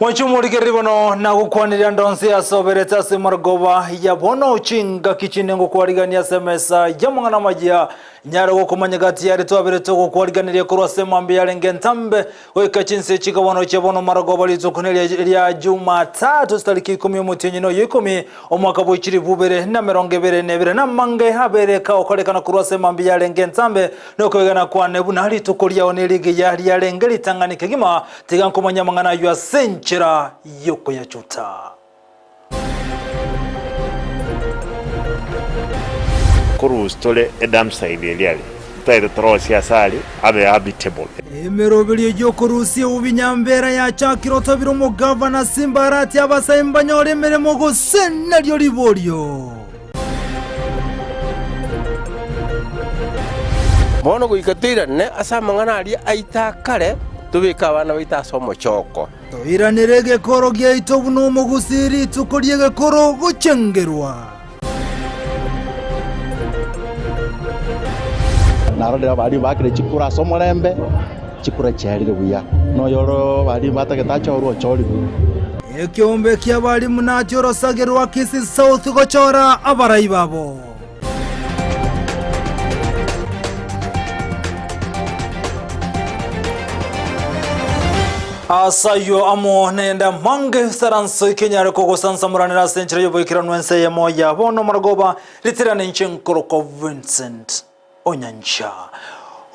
Mwanche omorigereria bono nagokwanirie ande onsi ase oberete ase marogoba ya bono chingaki chinde ngokwarigania ase emesa y'amang'ana amayia nyare gokomanya gati yare twaberete ogokwariganeria korwa ase mambia yarenge entambe goika chinse chika bono chia bono marogoba rituko neria ria Jumatatu chitariki ikomi omotienyi noyo ikomi omwaka bwe chilifu ibere na emerongo ebere na ebere namange abere kagokorekana korwa ase mambia yarenge entambe nokoegena kwane buna rituko riao nerigiya riarenge ritang'ani kegima Tiga nkomanye amang'ana ayio ase enchera y'okoyachuta. Korusia tore edamp site eria are, totaete torosie ase are abe habitable. Emeroberio y'okorusia eubi nyambera yachakire otobire omogavana Simba Arati abasae mbanyore emeremo gose nario riborio. Bono goika toirane ase amang'ana aria aito a kare, tobeke abana baito ase omochoko. Toiranere egekoro giaito buna omogusii rituko ri'egekoro gochengerwa. Narorire abaria baakire chikura ase omorembe, chikura chiarire buya, na oyore baria batagete achorwe ochorigwe. Ekeombe ki'abalimu nachie orosage rwa Kisii South gochora abarai babo. Ase ayio amo nende amange saranso kenyare kogosansamoranera ase enchera y'oboikeranu ense eyemo ya bono omorogoba ritirane inche nkorokwa Vincent Onyancha.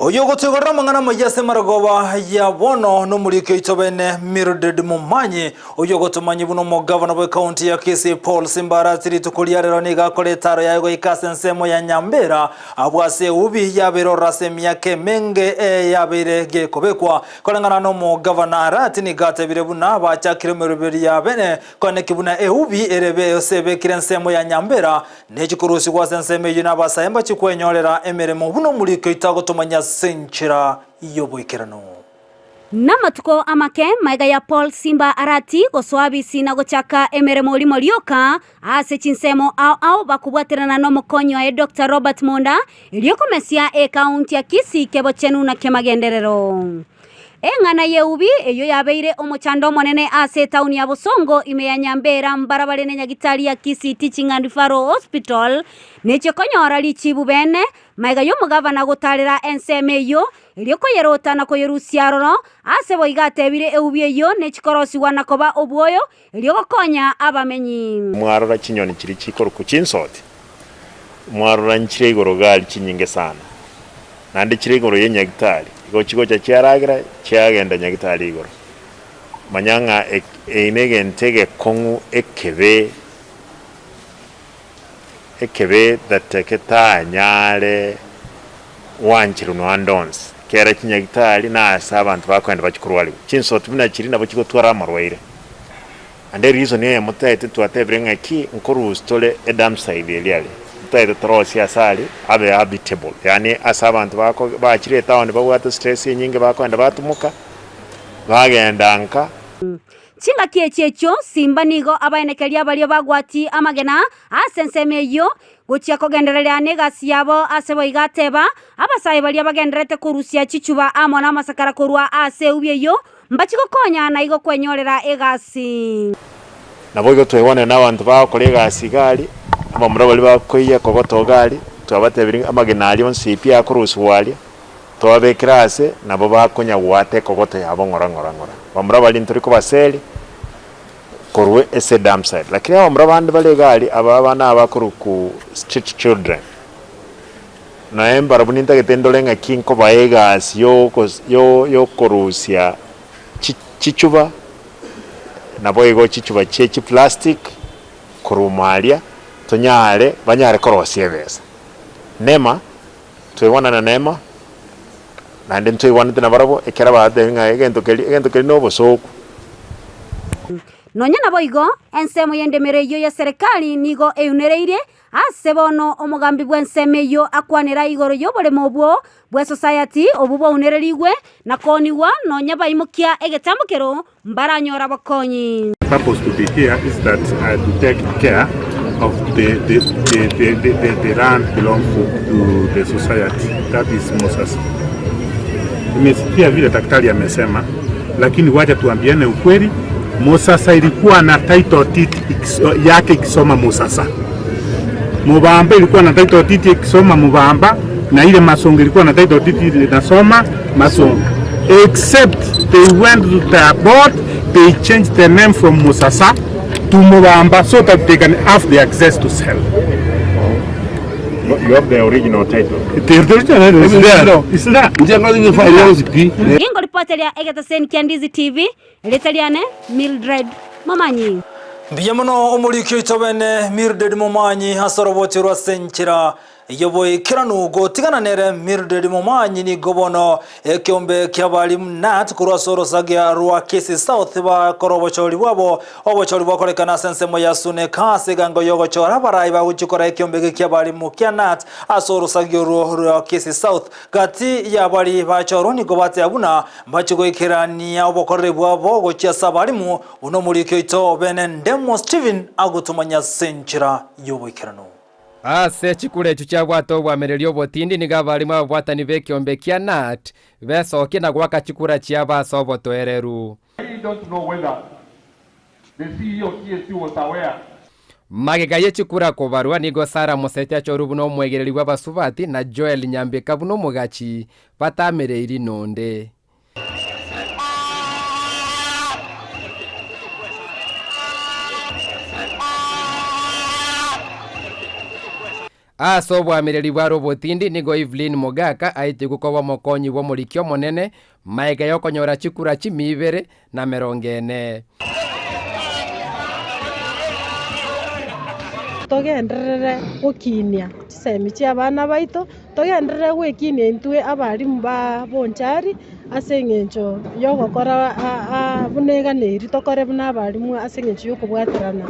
Oyo ogotoigorera amang'ana amayia ase amarogoba ya bono nomoriki oito bene Mildred Momanyi, oyio ogotomanyia buna omogavana bw'ecounty ya Kisii Paul Simbarati rituko ria rero nigo akora etaro yaye goika ase ensemo ya Nyambera abwo ase eubi yabeire ororo ase emiaka emenge eyabeire gekobekwa. Koreng'ana nomogavana Arati nigo atebire buna bachakire emeroberi ya bene koeneki buna eubi erebe ase ebekire ensemo ya Nyambera Nechikorusigwa ase ensemo eyio nabasae mbachie kwenyorera emeremo buna omoriko oito agotomanyia ase enchera y'oboikeranu. Namatuko amake magega ya Paul Simba Arati gosoa abisi na gochaka emeremo rimo rioka ase chinsemo ao ao bakobwaterana nomokonyi oye Doctor Robert Monda erio komesia ekaunti ya Kisii kebochenu na kemagenderero. Eng'ana y'eubi eyio yabeire omochando omonene ase etauni ya Bosongo ime ya Nyambera mbarabare ne nyagitari ya Kisii Teaching and Referral Hospital nechie konyora richibu bene magega y'omogavana gotarera ensemo eyio erio koyerota na koyerusia aroro ase boigo atebire eubi eyio nechikorosigwa na koba obwoyo erio gokonya abamenyi. Mwarora chinyoni chiria chikorokwa chinsoti, mwarora nchire igoro gari chinyinge sana, naende chire igoro ye nyagitari, igo chigocha chiaragera chiagenda nyagitari igoro. Manya ng'a eye negento egekong'u ekebe, ekebe that getanyare gwancherwa nonya ande onsi. Kera chinyagitari na ase abanto bakogenda bachia korwariwa. Chinsoti buna chiria nabo chigotwara amarwaire. Ande reason eyemo taete twatebire ng'a ki nkorusia tore edamp side eria are, totaete torosie ase are abe habitable yaani ase abanto bako bachire etown babwate stress enyinge bakogenda batumoka, bagenda nka. Chingaki echi echio Simba nigo abaenekeria baria bagwatie amagena ase ensemo eyio, gochia kogendereria negasi yabo ase boigo ateba, Abasae baria bagendererete korusia chichuba amo namasakara korwa ase eubi eyio, mbachie gokonya na igo kwenyorera egasi. Naboigo tweigwanire nabanto bagokora egasi iga aria, abamura baria bakoiyeka ogotoga iga aria, twabatebirie ng'a amagena aria onsi pi akorusigwa aria, twababekire aase, nabo bakonya goata ekogoto yabo ng'ora ng'ora ng'ora. Bamura baria ntori kobaseria korwa ase edamp site. Lakini abamura bande bare iga aria, aba abana aba bakorokwa street children, Naye mbarabwo nintagete ndore ng'aki nkobaa egasi yokorusia chichuba, naboigo chichuba chie chiplastic korwa ime aria, tonyare banyare korosia ebesa. Nema, twaigwanana nema, naende ntwaigwanete nabarabwo ekero baratebie ng'a egento keria egento keria na obosooku. Nonya naboigo, ensemo y'endemero eyio ya serikali nigo eunereirie Ase bono omogambi bw'ensemo eyio akwanera igoro y'oboremo obwo bw'esosayati obwo bwaunererigwe na koonigwa, nonya baimokia egetambokero mbaranyore obokonyi. Purpose to be here is that to take care of the the the the the the the land belongs to to the society that is Mosasa. Nimesikia vile daktari amesema, lakini wacha tuambiane ukweli. Musasa ilikuwa na title deed yake ikisoma Musasa. Mubamba ilikuwa na title deed ikisoma Mubamba na ile Masonga ilikuwa na title deed inasoma Masonga. Except they went to the board, they changed the name from Musasa to Mubamba so that they can have the access to sell. You have the original title. The original is there. It's there. Ingo ripoteria egetaseni kia Ndizi TV, Erieta riane Mildred Momanyi. Mbuya mono omoriki oito bene Mildred Momanyi ase oroboti rwa ase enchera y'oboikeranu gotigana nere Mildred Momanyi nigo bono ekeombe ki'abalimu KNUT korwa ase orosagia rwa Kisii South bakora obochori bwabo obochori bwakorekana ase ensemo ya Suneka ase egango y'ogochora abarai bagochia kora ekeombe eke ki'abalimu kia KNUT ase orosagia orwo rwa Kisii South Gati y'abaria bachorwa nigo bateba buna mbachie goikerania obokoreri bwabo gochia ase abalimu, buna omoriki oito bene Ndemo Stephen agotomanya ase enchera y'oboikeranu. Ase chikura echio chiabwate obwamereri obotindi nigo abalimu ababwatani b'ekeombe kia KNUT besokia na goaka chikura chiabo ase obotoereru. I don't know whether the CEO TSC was aware. Magega ye chikura kobarwa nigo Sarah Moseti achorwe buna omwegereri bw'abasubati na Joel Nyambeka buna omogachi, batamereiri nonde. Ase oboamereri bware obotindi nigo Evelyn Mogaka aetigwe koba omokonyi bw'omoriki omonene magega y'okonyora chikura chimia ibere na merongo ene. Togenderere gokinia chisemi chi'abana baito, togenderere gwekinia intwe abalimu ba Bonchari ase eng'encho y'ogokora buna eganeiri tokore buna abalimu ase eng'encho y'okobwaterana.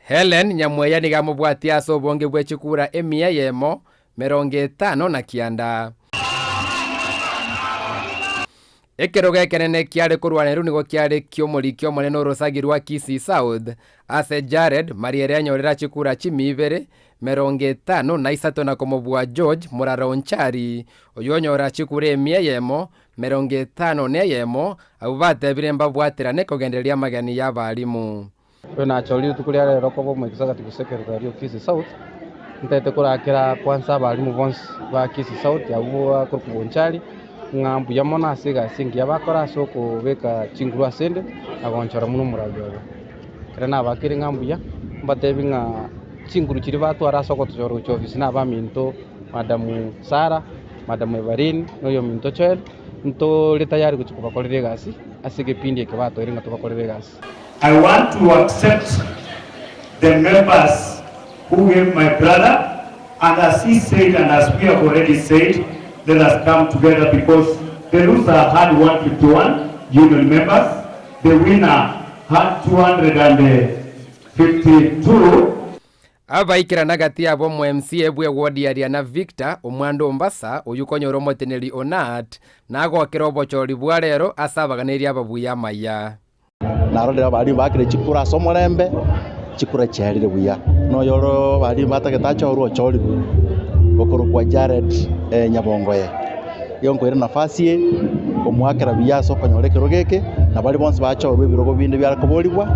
Hellen Nyamweya nigo amobwatie ase obonge bwe chikura emia eyemo, 59. Ekerogo ekenene kiare korwanerwa nigo kiare ki'omoriki omonene orosagi rwa Kisii South, ase Jared Mariere anyorera chikura chimia ibere, 53 na komobua George Murara Onchari, oyio onyora chikura emia eyemo, 51, abwo batebire mbabwaterane kogendereria amageni y'abalimu. Oyo nachorire rituko ria rero koba omoexecutive secretary o Kisii South, ntaete korakera kwansa abalimu bonsi ba Kisii South abwo bakorokwa Bonchari, ng'a mbuya mono ase egasi engiya bakora ase okobeka chinguru ase ende na gonchora mono omoraria obo. Ekero nabakeire ng'a mbuya, mbatebi ng'a chinguru chiria batwara ase ogotochora gochia ofisi na abaminto Madam Sarah, Madam Evaline, na oyominto Joel, ntore tayari gochia kobakorera egasi ase egepindi eke batoire ng'a tobakorere egasi. I want to accept the members who gave my brother and as he said and as we have already said, let us come together because the loser had 151 union members, the winner had 252. Abaikerana gati yabo omo MCA bw'eward ya Riana Victor Omwando Ombasa oyio konyora omoteneri o Knut nagokera obochori bwa rero ase abaganeiri ababuya amaya. Narorire abalimu baakire chikura ase omorembe, chikura chiarire buya. Na oyore abalimu batagete achorwe ochorigwe, okorokwa Jared Nyabongoye. Igo nkoira enafasi eye komoakera buya ase okonyora ekerogo eke, na baria bonsi bachorwe ebirogo binde biare koborigwa,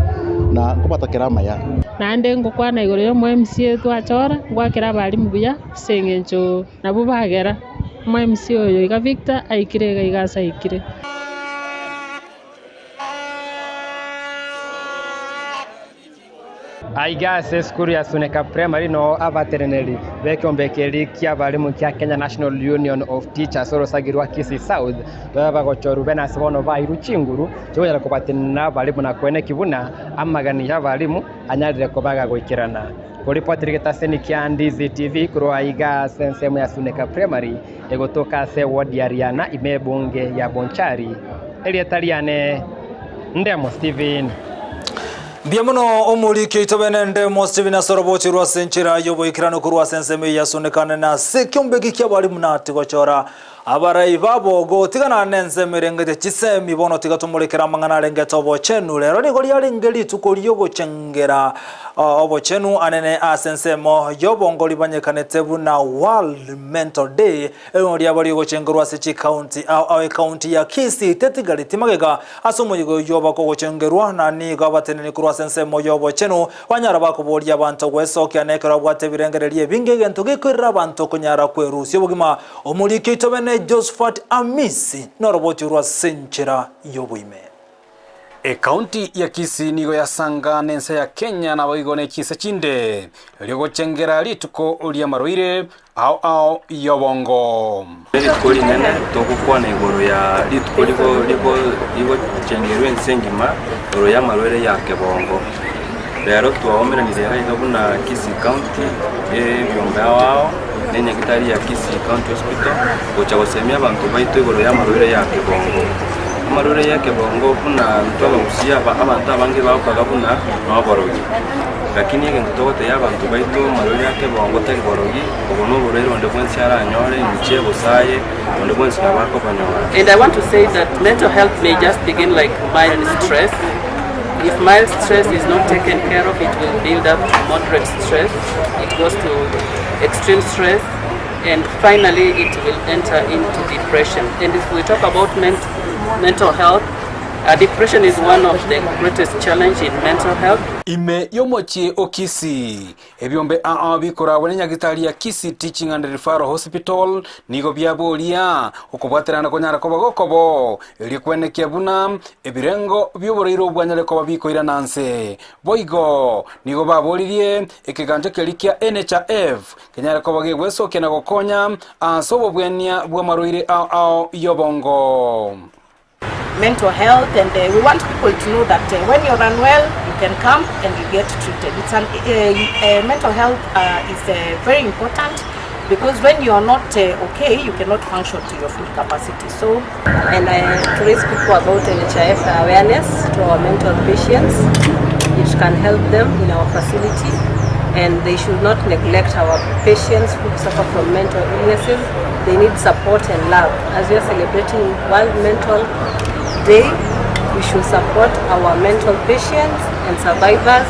na nkobatakera amaya. Naende ngokwana igoro y'omo MCA twachora, ngwakera abalimu buya ase eng'encho nabwo bagera omo MCA oyo iga Victor aikire iga iga ase aikire. Aiga ase esukuru ya Suneka Primary noo abateneneri b'ekeombe keria ki'abalimu kia Kenya National Union of Teachers orosagi rwa Kisii South babe bagochorwa bene ase bono bairwe chinguru chikonyara kobatenenera abalimu na koeneki buna amagani y'abalimu anyarire koba agagoikerana. Koripoti getaseni kia Ndizi TV korwa aiga ase ensemo ya Suneka Primary egotoka ase eward ya Riana ime ebunge ya Bonchari. Erieta riane Ndemo Stephen. Mbuya mono omoriki oito bene Ndemo Stephen ase orobochi rwa ase enchera y'oboikeranu korwa ase ensemo eye yasundekane na ase ekiombe eke ki'abalimu na tigochora abarai babo gotigana nensemo erengete chisemi bono tiga tomorekere amang'ana arengete obochenu rero nigo riarenge rituko riogochengera. Obochenu anene ase ensemo y'obongo rimanyekanete buna World Mental Day, erimo riabo rigochengerwa ase chikaunti ao ao ekaunti ya Kisii tetigareti magega ase omoyega oyio bakogochengerwa na nigo abateneni korwa ase ensemo y'obochenu banyara bakoboria abanto gwesokia na ekero abwate ebirengererio ebinge egento gekoirera abanto konyara kwerusia obogima. Omoriki oito bene Josphat Amisi noroboti orwa ase enchera y'oboime. Ekaunti ya Kisii nigo yasanga nense ya Kenya naboigo ne chinse chinde erio gochengera rituko ri'amarwaire ao ao y'obongo. Rituko rinene togokwana igoro ya rituko rigochengerwa ense engima igoro y'amarwaire ya kebongo. Rero twaomeranire iga iga buna Kisii County ebiombe ao ao na enyagitari ya Kisii County Hospital gocha gosemia abanto baito igoro y'amarwaire ya kebongo. Amarwaire ya ekebongo buna intwe abagusii aba abanto abange bagokaga buna noborogi. Lakini egento togotebia abanto baito amarwaire ya kebongo tari borogi, obo noborwaire onde bwensi aranyore inche gose aye, onde bwensi nabo akobonyora. And I want to say that mental health may just begin like mild stress. If mild stress is not taken care of, it will build up to moderate stress. It goes to extreme stress, and finally it will enter into depression. And if we talk about mental health, depression is one of the greatest challenge in mental health. Ime y'omochie o Kisii, ebiombe ao bikoragwa nenyagitari ya Kisii Teaching and Referral Hospital nigo biaboria okobwaterana konyara koba gokobo erio kwenekia buna ebirengo bi'oboraire obwanyare koba bikoirana nse. Boigo nigo baboririe ekegancho keria kia NHIF kenyare koba gegwesokia na gokonya ase obobwenia bw'amarwaire ao ao y'obongo. mental health and uh, we want people to know that uh, when you're unwell you can come and you get treated it's an uh, uh, mental health uh, is uh, very important because when you are not uh, okay you cannot function to your full capacity so and uh, to raise people about NHIF awareness to our mental patients. It can help them in our facility and they should not neglect our patients who suffer from mental illnesses. They need support and love. As we are celebrating World Mental Day, we should support our mental patients and survivors.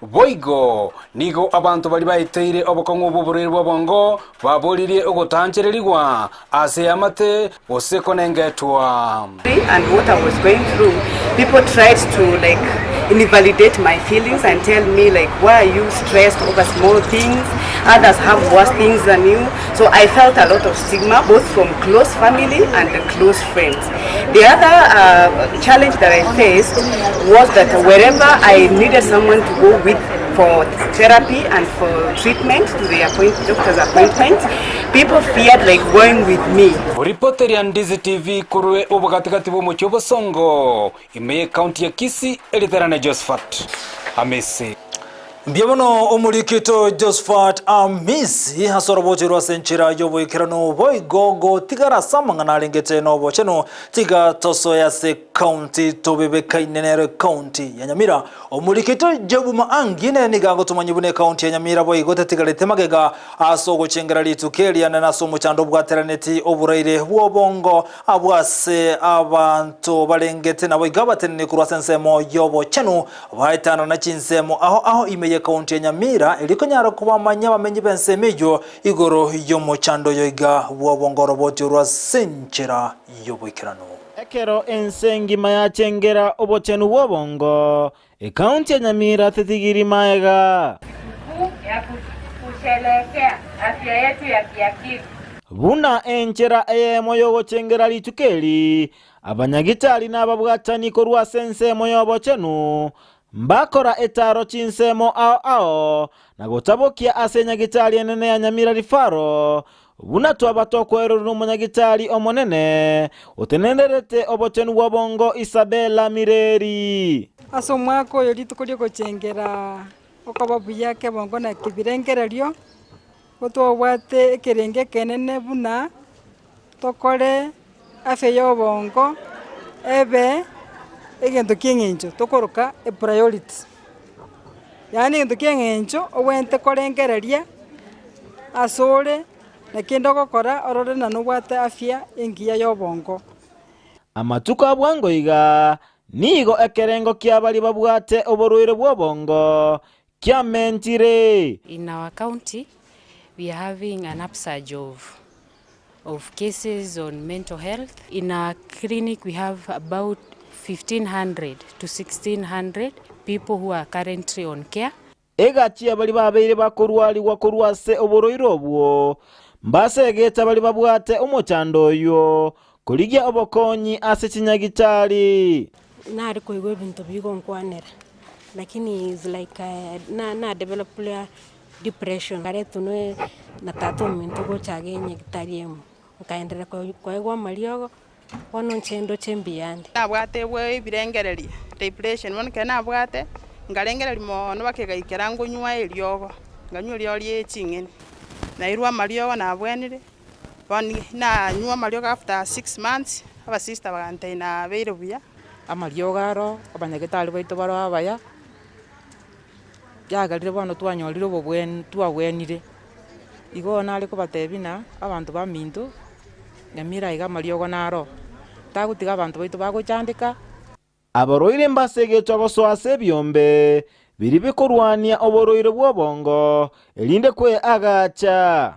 Boigo nigo abanto baria baeteire obokong'u bw'oborwaire bw'obongo baboririe ogotanchererigwa ase eamate gose konengetwa. And what I was going through, people tried to like invalidate my feelings and tell me like, why are you stressed over small things? Others have worse things than you. So I felt a lot of stigma, both from close family and the close friends. The other challenge that I faced was that wherever I needed someone to go with for therapy and for treatment to the doctor's appointment, people feared like going with me. Oripoteria Ndizi TV korwa obogatigati bw'omochie o Bosongo, ime y'ecounty ya Kisii, eriterane Josephat Amisi. Mbuya mono omorikito Josephat Amisi ase orobochi rw'ase enchera y'oboikeranu boigo gotigara ase amang'ana arengete n'obochenu tiga tosoe ase county tobebekaine nero ecounty ya Nyamira Omorikito Job Maangi nere nigo agotomanyia buna ecounty ya Nyamira boigo tetigareti magega ase ogochengera rituko eriane na ase omochando obwateraneti oboraire bw'obongo abwo ase abanto barengete naboigo abateneni korwa ase ensemo y'obochenu baetanana chinsemo ao ao ime y'ecounty ya Nyamira erio konyara kobamanyia abamenyi b'ensemo eyio igoro y'omochando oyo iga bw'obongo oroboti orwa ase enchera y'oboikeranu. Ekero ense engima yachengera obochenu bw'obongo, ekaunti ya Nyamira tetigiri maega. Sikukuu ya kusherehekea afya yetu ya kiakili. Buna enchera eyemo y'ogochengera rituko eri, abanyagitari na ababwatani korwa ase ensemo y'obochenu mbakora etaaro chinsemo ao ao na gotabokia ase enyagitari enene ya Nyamira Referral Buna twaba tokwerorera omonyagitari omonene otenenerete obochenu bw'obongo Isabella Mireri. Ase omwaka oyo rituko ri'ogochengera okoba buya kebongo na kebirengererio, nigo twabwate ekerengo ekenene buna tokore afya y'obongo ebe egento ki'eng'encho tokoroka epriority. Yaani egento ki'eng'encho obwenerete korengereria asore, na kende ogokora orore ng'a nobwate afya engiya y'obongo. Amatuko a bwango iga Nigo ekerengo kia baria babwate oborwaire bw'obongo kiamentire. In our county we are having an upsurge of of cases on mental health. In our clinic we have about 1500 to 1600 people who are currently on care. Egachia baria babeire bakorwarigwa korwa ase oborwaire obwo, mbasegete baria babwate omochando oyio, korigia obokonyi ase chinyagitari. Nare koigwa ebinto bigonkwanera, lakini is like na na develop depression, nkaretwa noe na tata ominto gocha iga enyagitari emo, nkaenderea koegwa amariogo, bono inche ndoche mbuyande. Nabwate bwe ebirengererio, depression, bono ekero nabwate, nkarengereria moono mpaka egaikera ngonywa eriogo, nkanywa eriogo rie ching'eni, nairwa amariogo nabwenire, bono nanywa amariogo after 6 months, abasister bagantebia nabeire buya. Amariogo aro, abanyagetari baito baro abaya, kiagerire bono twanyorire obobweni twabwenire. Igo nare kobatebia ng'a abanto baminto, Nyamira iga amariogo naro, tagotiga abanto baito bagochandeka. Abarwaire mbasegetwe gosoa ase ebiombe biria bikorwania oborwaire bw'obongo, erinde kweagacha.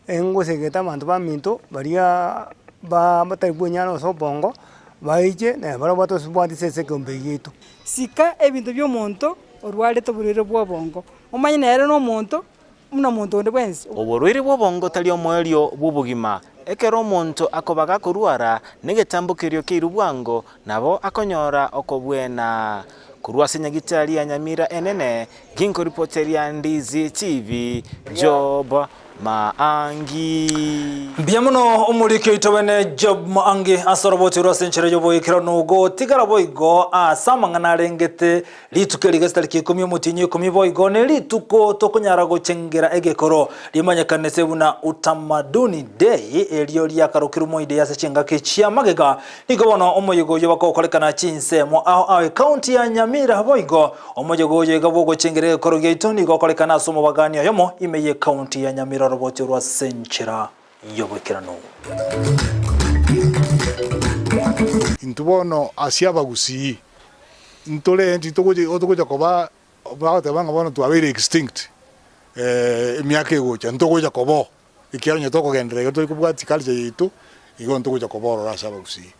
Engosegete abanto baminto baria batari kwenyara ase obongo, baiche na barabwo batobwatise ase ekeombe giaito. Sika ebinto bia omonto orwarete oborwaire bwa obongo, omanye nere na omonto buna omonto onde bwensi. Oborwaire bw'obongo tari omoerio bw'obogima. Ekero omonto akoba gakorwara negetambo kerio keirwe bwango, nabo akonyora okobwena. Korwa ase nyagitari ya Nyamira enene, ginkoripoteria Ndizi TV, Job Maangi. Mbuya mono omoriki oito bene Job Maangi ase oroboti rwa ase enchera y'oboikeranu gotigara boigo ase amang'ana arengete rituko eri gesitariki ikomi omotienyi ikomi boigo ne rituko tokonyara gochengera egekoro rimanyekanete buna Utamaduni Day erio riakarokirwe moide ase chingaki chia magega Nigo bono omoyega oyio bakogokorekana chinsemo ao ao ekaunti ya Nyamira boigo omoyega oyo iga bwogochengera egekoro giaito nigo okorekana ase omobagani oyomo ime y'ekaunti ya Nyamira oroboti orwa ase enchera y'oboikeranu. Intwe bono ase abagusii, ntore ntitogocha togocha koba bagoteba ng'a bono twabeire extinct emiaka egocha, ntogocha koba oo. Ekiagera onye tokogenderera iga tori kobwatia culture yaito, igo ntogocha koba ororo ase abagusii.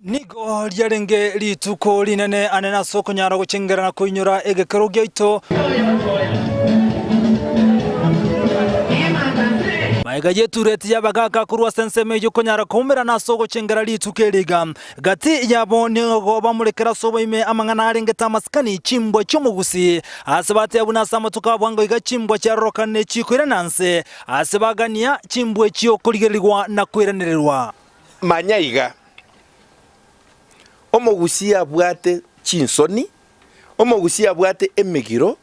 Nigo riarenge rituko rinene anene ase okonyara gochengera na koinyora egekero giaito. Magega y'etureti y'abagaaka korwa ase ensemo eyio konyara koumerana ase ogochengera rituko eri iga. Gati yabo nigo bamorekera ase oboime amang'ana arengete amasikani, chimbwa chi'omogusi, aase bateba buna ase amatuko a bwango iga chimbwa chiarorokane chikoirana nse, aase bagania chimbwa echio korigererigwa na koiranererwa. Manya iga, Omogusii abwate chinsoni, omogusii abwate emegiro,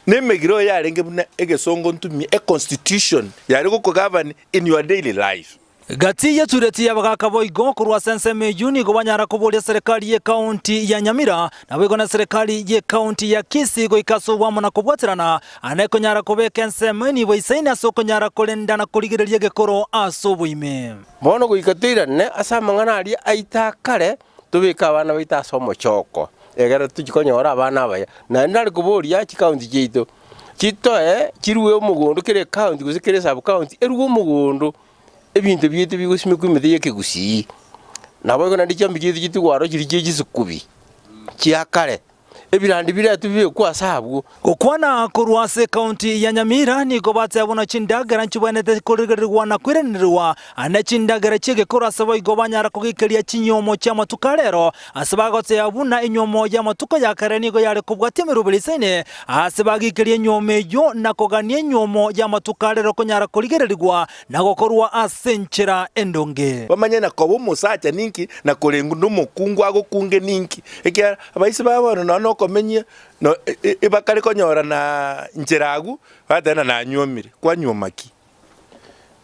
na emegiro oyo yarenge buna egesongo ntumie, econstitution yare gokogovern in your daily life. Gati y'etureti y'abagaaka boigo korwa ase ensemo eyio nigo banyara koboria serikali y'ekaunti ya Nyamira naboigo na serikali y'ekaunti ya Kisii goika ase oboamo na kobwaterana ane konyara kobeka ensemo enibo eisaine ase okonyara korenda na korigereria egekoro ase oboime. Bono goika toirane ase amang'ana aria aito a kare, tobeke abana baito ase omochoko, egere tochie konyora abana abaya. Naende nare koboria chikaunti chiaito, chitoe chirue omogondo kera ekaunti gose kera esub county, erue omogondo. Ebinto biaito bigosimekwa emete y'ekegusii, naboigo naende chiambe chiaito chitigwarwa chiria chie chisukubi chia kare, ebirandi biretwe bibekwe ase abwo. Gokwana korwa ase ekaunti ya Nyamira nigo bateba buna chindagera nchibwenerete korigererigwa na koiranererwa ande chindagera chi'egekoro ase boigo banyara kogekeria chinyuomo chi'amatuko a rero ase bagoteba buna enyuomo y'amatuko ya kare nigo yare kobwatia emeroberi eisaine ase bagikeria enyuomo eyio na kogania enyuomo y'amatuko a rero konyara korigererigwa Na gokorwa ase enchera endonge. Bamanye na koba omosacha ninki, na korengwa nomokungu agokunge ninki, ekiagera abaise ba bono nonya nokomenyia no ebakare konyora na nchera agwo, bateba ng'a nanyuomire, kwanyuoma ki?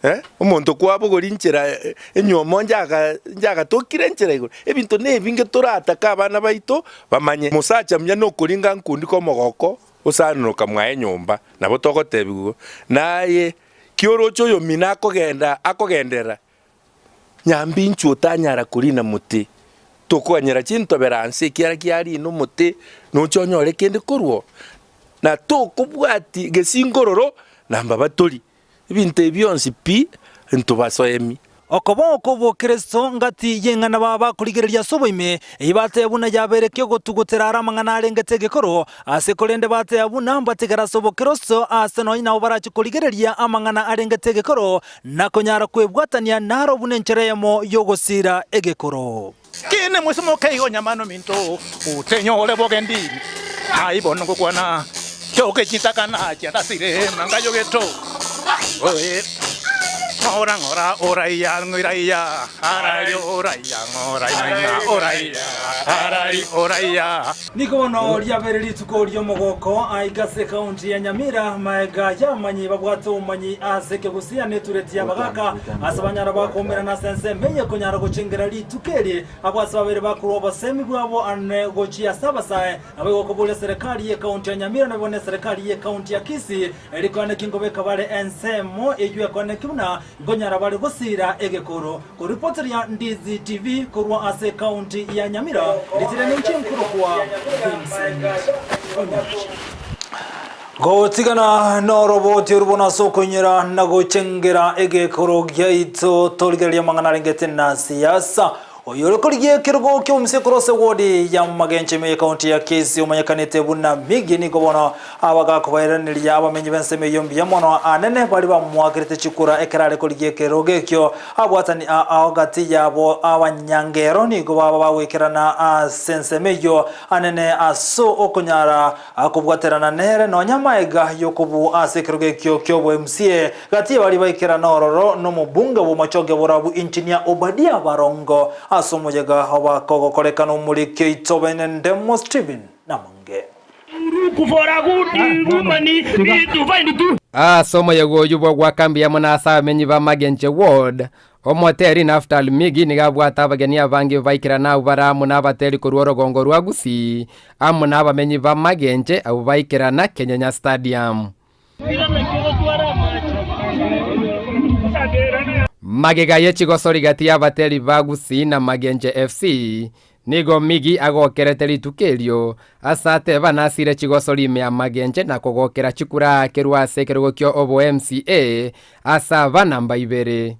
Eh, omonto kwabogoria nchera enyuomo njaga njagatokire nchera igoro, ebinto na ebinge toratake abana baito bamanye. Omosacha muya nokoringa nkundi ka omogoko, osanonoka mwaye nyomba, nabo togotebiwa igo, naye. Ki oroche oyomino akogenda akogenderera? Nyambinchu otanyara korina mote, tokoganyera chintobera nse ekiara kiarina omote noche onyore kende korwa oo, na tokobwati gesingororo na mbaba tori. Ebinto ebi bionsi pi ntobasoemi. Okoba okw'obokristo ngati y'eng'ana baba bakorigereria ase oboime, eyio bateba buna yabeire ki'ogotugutera are amang'ana arengete egekoro, ase korende bateba buna mbatigare ase obokristo ase nonya nabo barache korigereria amang'ana arengete egekoro, na konyara kwebwatania naro buna enchera eyemo y'ogosiira egekoro. Kine mwise mokeigo nyamano minto, otenyore bogendi, Ai bono ngokwana, choke chintakana chiatasire manga yogeto. Oe, ng'ora ng'ora oraiya ng'iraiya, arari oraiya ng'ora ing'aina oraiya, arari oraiya. Nigo bono riabeire rituko ri'omogoko aiga ase ekaunti ya Nyamira, magega y'abamanyi babwate obomanyi ase ekegusia na etureti y'abagaka ase banyara bakoumerana ase ensemo eye konyara gochengera rituko eri abwo ase babere bakorwa obosemi bwabo ane gochia ase abasae naboigo koboria serikali y'ekaunti ya Nyamira naboigo neserikali y'ekaunti ya Kisii eri koeneki nkobeka bare ensemo eyio ekoeneki buna nkonyara bare gosiira egekoro. Koripoteria Ndizi TV korwa ase ekaunti ya Nyamira, ritere ninche nkorokwa Vincent Onyancha. Gotigana noroboti oru bono ase okoinyora na gochengera egekoro giaito torigereria amang'ana arengete na siasa. Oyo ore korigia ekerogo ki'omosie korwa ase ward ya Magencho ime y'ekaunti ya Kisii omanyekanete buna Miggy nigo bono abagakobairaneria abamenyi b'ensemo eyio mbuya mono anene baria bamoakerete chikura ekero are korigia ekerogo ekio. Abwatani ao gati yabo abanyangero nigo baba bagoikerana ase ensemo eyio anene ase okonyara kobwaterana nere nonya amaega y'okobua ase ekerogo ekio ki'oboMCA. Gati y'abaria baikerana ororo nomobunge bw'omochoge borabu Engineer Obadia Barongo ase omoyega obakogokorekana omoriki oito bene Ndemo Stephen Namonge. Ase omoyega oyio bw'ogoaka mbuya mono ase abamenyi ba Magenche Ward, omoteri Naftali Migi nigo abwate abageni abange baikerane abwo bare amo nabateri korwa orogongo rwa Gusii amo nabamenyi ba Magenche abwo baikerana Kenyenya Stadium. Magega ye chigosori gati y'abateri ba Gusii na Magenche FC, nigo Miggy agokerete rituko erio, ase ateba nasire chigosori ime ya Magenche na kogokera chikura akerwa ase ekerogo kio obo MCA ase aba namba ibere.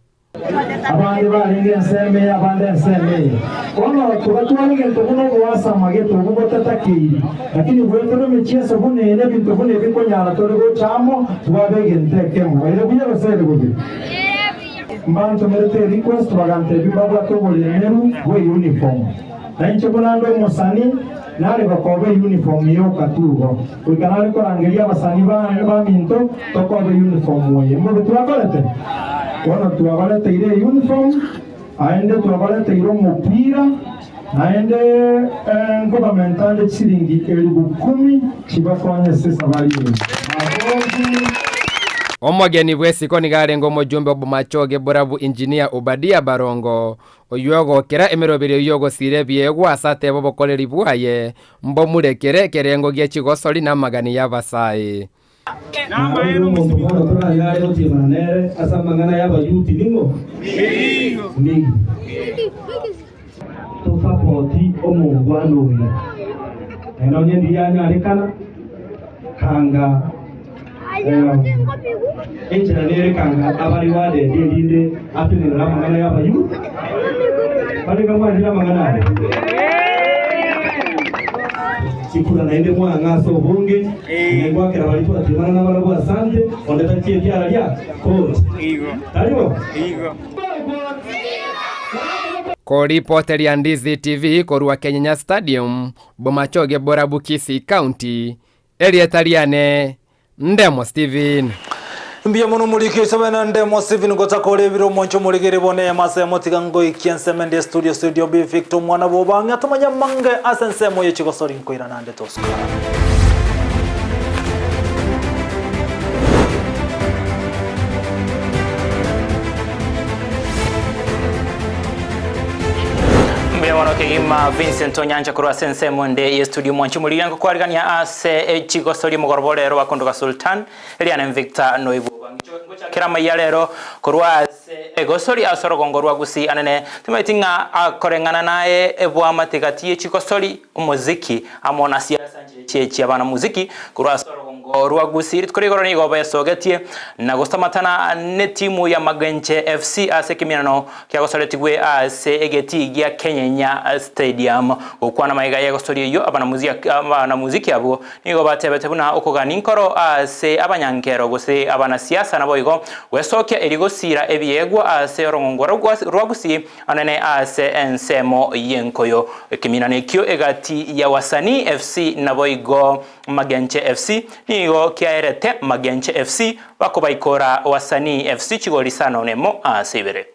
Abande barenge ensemo eye, abande ensemo eye. Bono togatwara egento buna ogoasama gete obwo botatakeiri, lakini goetera emechieso buna eye na ebinto buna ebi nkonyara tore gocha amo twaba egento ekemo. Ere buya gose ere bobe? Mbantomerete erequest bagantebia mbabwate oboremeru bwe uniform. Na inche buna nde omosani nare gokoba euniform yoka tu igo. Goika nare korangeria abasani bane baminto tokobe euniform eye. Mbobe twakorete? Bono twabareteire euniform, aende twabareteire omopira, naende nkobamenta nde chisiringi elibu kumi chibakonye ase esabari eye. Makofi. Omogeni bw'esiko nigo arenge omojumbe o Bomachoge Borabu Engineer Obadia Barongo, Oyio ogokera emeroberio y'ogosiira ebiegwa ase atebe obokoreri bwaye, mbomurekere ekerengo gie chigosori na amagani y'abasae. Naboigo omonto bono toranyare gotiemana nere ase amang'ana y'Abayuti ning'o? Migi. Tosapoti omongwana oyo, naende onye ndiyanyarekana, kanga Enchera nere kanga abare gwadendi erinde atenenere amang'ana y'Abayuda. Barenge mwanchire amang'ana aya? Chikura naende mwang'a ase obonge, naende ngwakera baria twatimana nabarabwo asante, onde tachieti araria koti. Tari bo? Koripoteria Ndizi TV korwa Kenyenya Stadium, Bomachoge Borabu Kisii County, Erieta riane Ndemo Steven. Mbuya mono omoriki oise bene Ndemo Steven gotakora ebire omonche omorigeri bone emasa emo tiga ngoikie ensemo ende studio studio B Victor omwana bw'obang'e atomanye amange ase ensemo ye chigosori nkoirana nde tosuka. Mbuya mono kegima. Kegima Vincent Onyancha korwa ase ensemo ende ye studio mwanchi morigia nkokwarigania ase echigosoria omogoroba orero bakondoka Sultan Eliane Victor Noibuba Ngochakera amaiya rero korwa ase egosori ase orogongo rwa Gusii anene timaeti ng'a akoreng'ana naye ebwamate gati ye chigosori omoziki amo na siasa nchire chiechia abana muziki korwa ase orogongo rwa Gusii rituko rigoro nigo besogetie na gosamatana netimu ya Magenche FC ase ekeminano kiagosoretigwe ase egetii gia Kenyenya Stadium. Gokwana magega y'egosori eyio abanamuziki abwo nigo batebete buna okogania nkoro ase abanyankero gose abanasiasa naboigo gwesokia erio gosiira ebiegwa ase orogongo rwa Gusii anene ase ensemo y'enkoyo. Ekeminano ekio egati ya Wasanii FC naboigo Magenche FC nigo kiaerete Magenche FC bakobaikora Wasanii FC chigori isano nemo ase ibere.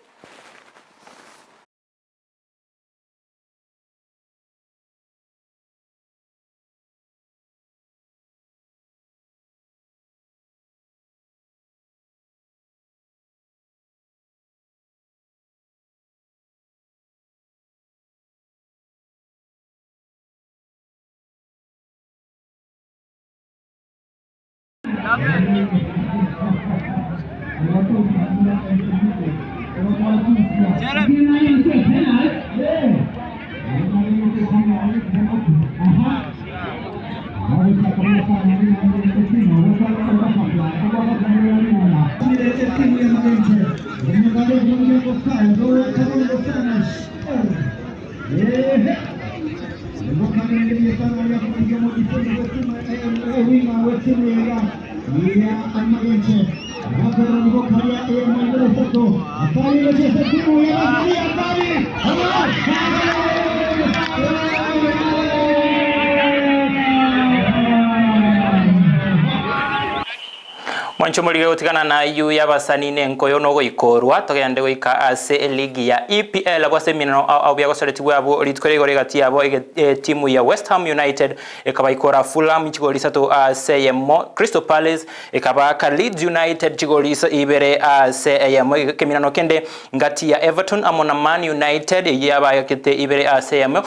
Mwanche morige gotigana na ayio y'abasani na enkoyo na ogoikorwa, togende goika ase eligi ya EPL abwo ase eminano ao ao biagosoretigwe abwo rituko rigoro egati yabo etimu ya West Ham United ekabaikora Fulham chigori isato ase eyemo, Crystal Palace ekabaaka Leeds United chigori ibere ase eyemo. Ekeminano kende ngati ya Everton amo na Man United eyio yabaakete ibere ase eyemo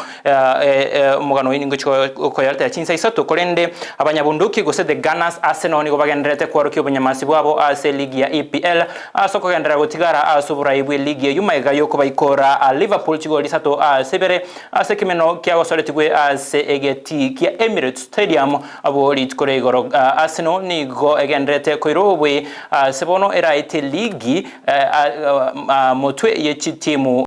Omogano oyio ningochia koyoretera chinsa isato, korende abanyabunduki gose The Gunners Arsenal nigo bagendererete kwarokia obonyamasi bwabo ase eligi ya EPL ase okogenderera gotigara ase oborai bw'eligi eyio magega y'okobaikora Liverpool chigoli isato ase ibere ase ekemeno kiagosoretigwe ase egetii kia Emirates Stadium abwo rituko ria igoro. Arsenal nigo egendererete koira obobui ase bono eraete eligi motwe ye chitimu.